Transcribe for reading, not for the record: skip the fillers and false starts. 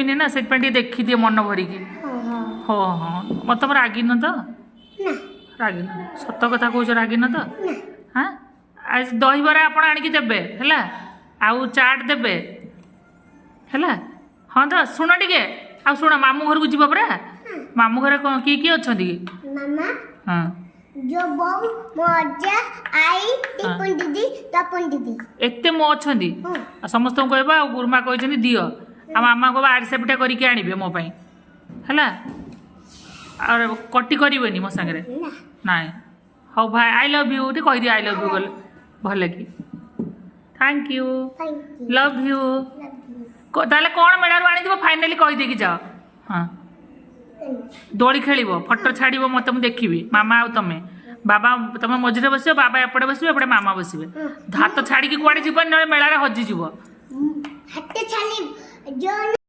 ଦେଖିନି ନା, ସେଥିପାଇଁ ଟିକେ ଦେଖିଦିଏ ମନ ଭରିକି। ହଁ, ମତେ ତମେ ରାଗିନ ତ? ନା। ରାଗିନ? ସତ କଥା କହୁଛ, ରାଗିନ ତ? ନା। ହଁ, ଆଜି ଦହିବରା ଆପଣ ଆଣିକି ଦେବେ, ହେଲା? ଆଉ ଚାଟ୍ ଦେବେ, ହେଲା? ହଁ ତ, ଶୁଣ ଟିକେ, ଆଉ ଶୁଣ, ମାମୁଁ ଘରକୁ ଯିବ ପରା? ମାମୁଁ ଘରେ କ'ଣ କିଏ କିଏ ଅଛନ୍ତି କି? ମାମା, ଯୋଉ ବୋଉ, ମୋ ଅଜା, ଆଈ, ଟିପୁନ ଦିଦି, ତପନ ଦିଦି। ଏତେ ମୋ ଅଛନ୍ତି? ହଁ। ଆଉ ସମସ୍ତଙ୍କୁ କହିବ, ଆଉ ଗୁରୁମା କହିଛନ୍ତି ଦିଅ। ଆଉ ମାମା କହିବ ଆରିସା ପିଠା କରିକି ଆଣିବେ ମୋ ପାଇଁ, ହେଲା? ଆଉ କଟି କରିବେନି ମୋ ସାଙ୍ଗରେ। ନା। ନାଇଁ, ହଉ ଭାଇ, I love you ଟିକେ କହିଦିଅ। I love you ଗଲେ ଭଲ କି। Thank you. Thank you. Love you. Love you. ତାହେଲେ କ'ଣ ମେଳାରୁ ଆଣିଥିବ, ଫାଇନାଲି କହିଦେଇକି ଯାଅ। ହଁ, ଦୋଳି ଖେଳିବ, ଫଟୋ ଛାଡ଼ିବ ମୋତେ, ମୁଁ ଦେଖିବି। ମାମା ଆଉ ତମେ, ବାବା, ତମେ ମଝିରେ ବସିବ, ବାବା ଏପଟେ ବସିବେ, ଏପଟେ ମାମା ବସିବେ। ହାତ ଛାଡ଼ିକି କୁଆଡ଼େ ଯିବନି, ନହେଲେ ମେଳାରେ ହଜିଯିବ। ହାତ ଛାଲି ଯୋଉ